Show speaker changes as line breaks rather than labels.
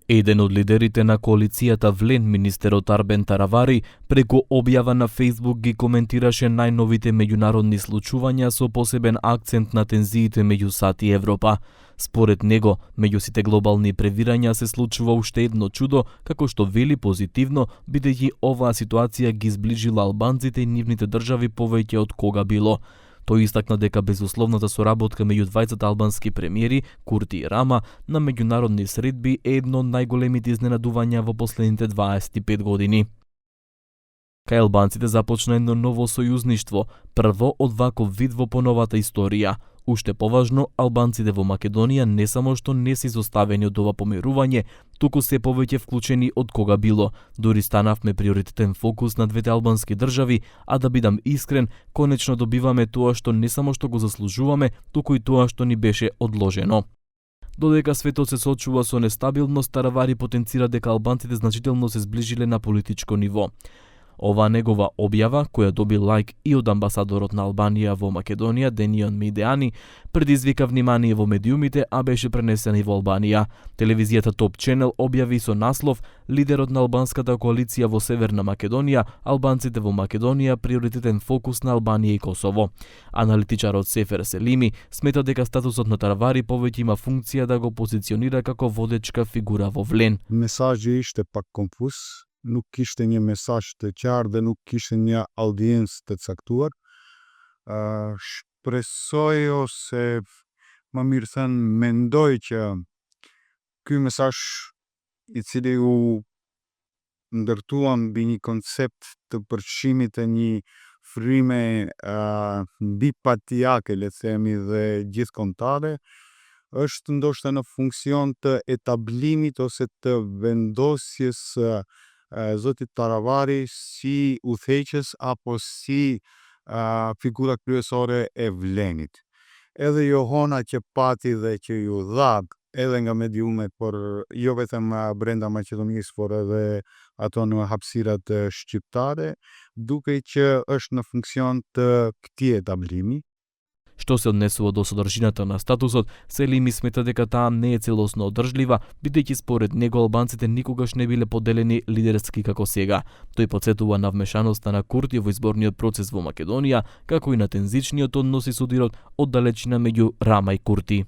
Еден од лидерите на коалицијата Влен, министерот Арбен Таравари, преку објава на Facebook ги коментираше најновите меѓународни случувања со посебен акцент на тензиите меѓу САД и Европа. Според него, меѓу сите глобални превирања се случува уште едно чудо, како што вели позитивно, бидејќи оваа ситуација ги зближила албанците и нивните држави повеќе од кога било. Тој истакна дека безусловната соработка меѓу двајцата албански премиери, Курти и Рама, на меѓународни средби е едно од најголемите изненадувања во последните 25 години. Кај албанците започна едно ново сојузништво, прво од ваков вид во поновата историја. Уште поважно, албанците во Македонија не само што не се изоставени од ова помирување, туку се повеќе вклучени од кога било. Дури станавме приоритетен фокус на двете албански држави, а да бидам искрен, конечно добиваме тоа што не само што го заслужуваме, туку и тоа што ни беше одложено. Додека светот се соочува со нестабилност, Таравари потенцира дека албанците значително се зближиле на политичко ниво. Ова негова објава, која доби лајк и од амбасадорот на Албанија во Македонија, Денион Мидеани, предизвика внимание во медиумите, а беше пренесена и во Албанија. Телевизијата Top Channel објави со наслов "Лидерот на албанската коалиција во Северна Македонија, албанците во Македонија, приоритетен фокус на Албанија и Косово". Аналитичарот Сефер Селими смета дека статусот на Таравари повеќе има функција да го позиционира како водечка фигура во Влен.
Mesazhi ishte pak konfuz, nuk kishte një mesazh të qartë dhe nuk kishte një audiencë të caktuar. Shpresoj ose më mirë thënë mendoj që ky mesazh i cili u ndërtua mbi një koncept të përfshimit të një frime bipatijake, le të themi, dhe gjithkombëtare, është ndoshta në funksion të etablimit ose të vendosjes Zotit Taravari si udhëheqës apo si figura kryesore e Vlenit. Edhe johona që pati dhe që ju dha edhe nga mediumet, por jo vetëm brenda Maqedonisë, por edhe ato në hapësirat shqiptare, duke që është në funksion të këtij etablimi.
Што се однесува до содржината на статусот, Селими смета дека таа не е целосно одржлива, бидејќи според него албанците никогаш не биле поделени лидерски како сега. Тој потсетува на вмешаноста на Курти во изборниот процес во Македонија, како и на тензичниот однос и судирот од далечина меѓу Рама и Курти.